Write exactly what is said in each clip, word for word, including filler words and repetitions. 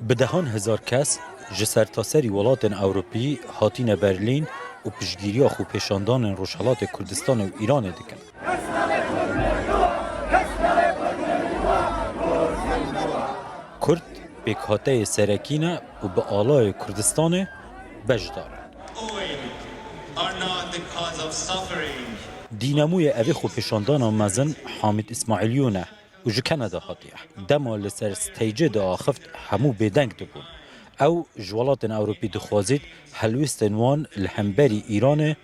Bi dehan hezar kes ji sertaserî welatên Ewropî hatine Berlîn û piştgiriya xwepêşandanên Rojhelatê Kurdistanê û Îranê dikin. Kurd pêkhateyê serekî ne û bi alayê Kurdistanê beşdar e. Oil are not the cause of suffering. Dînemûyê evê xwepêşandana mezin Hamîd Îsmaîliyûn e û ji Kanada hatiye. Dema li ser steycê diaxift, hemû bêdeng dibûn. Ew ji welatên Ewropî dixwazît helwêstên wan li hemberî Îranê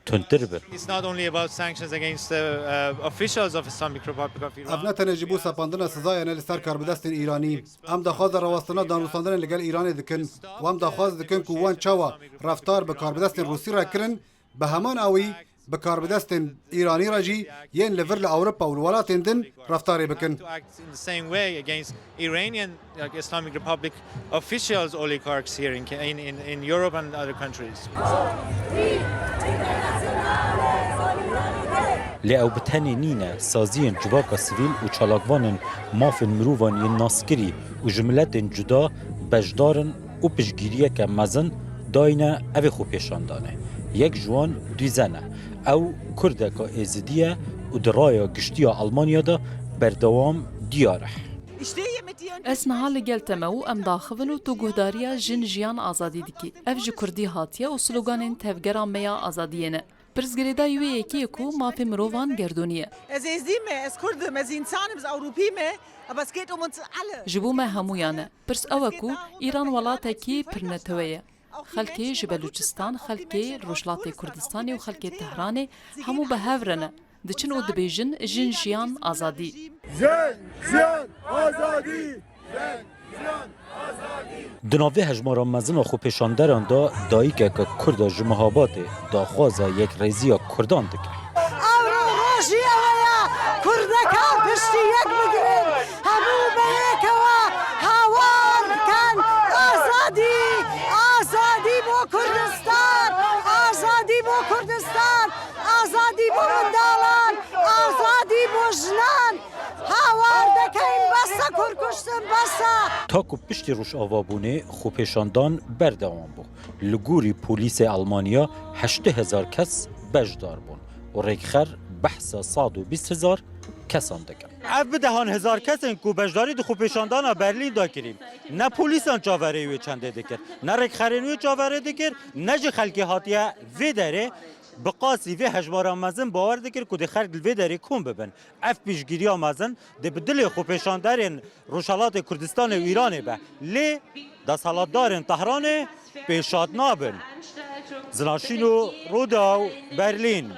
tundtir bin. It's not only about sanctions against the, uh, officials of Islamic Republic of Iran. Ev ne tenê ji bo sepandina sizayê ne li ser karbidestên Îranî. Em daxwaza rawestina danûstandanê li gel Îranê dikin û em daxwaz dikin ku wan çawa reftar bi karbidestên Rûsî re kirin, bi heman awî bi karbidestên Îranî re jî yên li vir li Ewropa û li welatên din reftarê bikin. To act in the same way against Iranian, like, Islamic Republic officials, oligarchs here in, in, in, in Europe and other countries. Lê ew bi tenê nîne, saziyên civaka sivîl û çalakvanên mafên mirovan yên naskirî û ji miletên cuda beşdar in û piştgiriyeke mezin dayine evê xwepêşandanê. Yek ji wan Dîzen e. Ew Kurdeka Êzidî ye û di raya giştî ya Almanya de berdewam diyar e. Ez niha li gel te me û em daxivin û tu guhdariya Jin, Jiyan, Azadî dikî. Ev ji Kurdî hatiye û sloganên tevgera me ya azadiyê ne. Pirsgirêdayî wê yekî ye ku mafê mirovan gerdûnî ye. Ez Êzidî me, ez Kurd im, ez însan im, ez Ewropî me, aber es geht um uns alle. Ji bo me hemûyan e. Pirs ew e ku Îran welatekî pirnetewe ye. Xelkê ji Belûçistan, xelkê Rojhilatê Kurdistanê û xelkê Tehranê hemû bi hev re ne. Diçin û dibêjin, Jin, Jiyan, Azadî. Jin, Jiyan, Azadî! Di navê hejmara mezin a xwepêşanderan de dayikeke Kurd a ji Mehabadê daxwaza yekrêziya Kurdan dike. Ewro rojî ew e ya Kurdeka piştî yek bigirin, hemû bi yekê we hawar bikin. Azadî, azadî bo Kurdistan, azadî bo Kurdistan, azadî bo mindalan, azadî bo jinan. Hawar dekeyin, bes e kurkuştin, bes e. Ta ku piştî Rojavabûnê xwepêşandan berdewam bû. Li gorî polîsê Almanya heştê hezar kes beşdar bûn û rêkxer behsa sed û bîst hezar kesan dikin. Ev bi dehan hezar kesên ku beşdarî di xwepêşandana Berlîn de kirîn, ne polîsan çaverê wê çendê dikir, ne rêkxerên wê çaverê dikir, ne ji xelkê hatiye vê derê bi qasî vê hejmara mezin bawer dikir ku dê xelk li vê derê kom bibin. Ev piştgiriya mezin dê bi dilê xwepêşanderên Rojhelatê Kurdistanê û Îranê be. Lê desthilatdarên Tehranê pêşhat nabin. Zinaşîno Rodaw, Berlîn.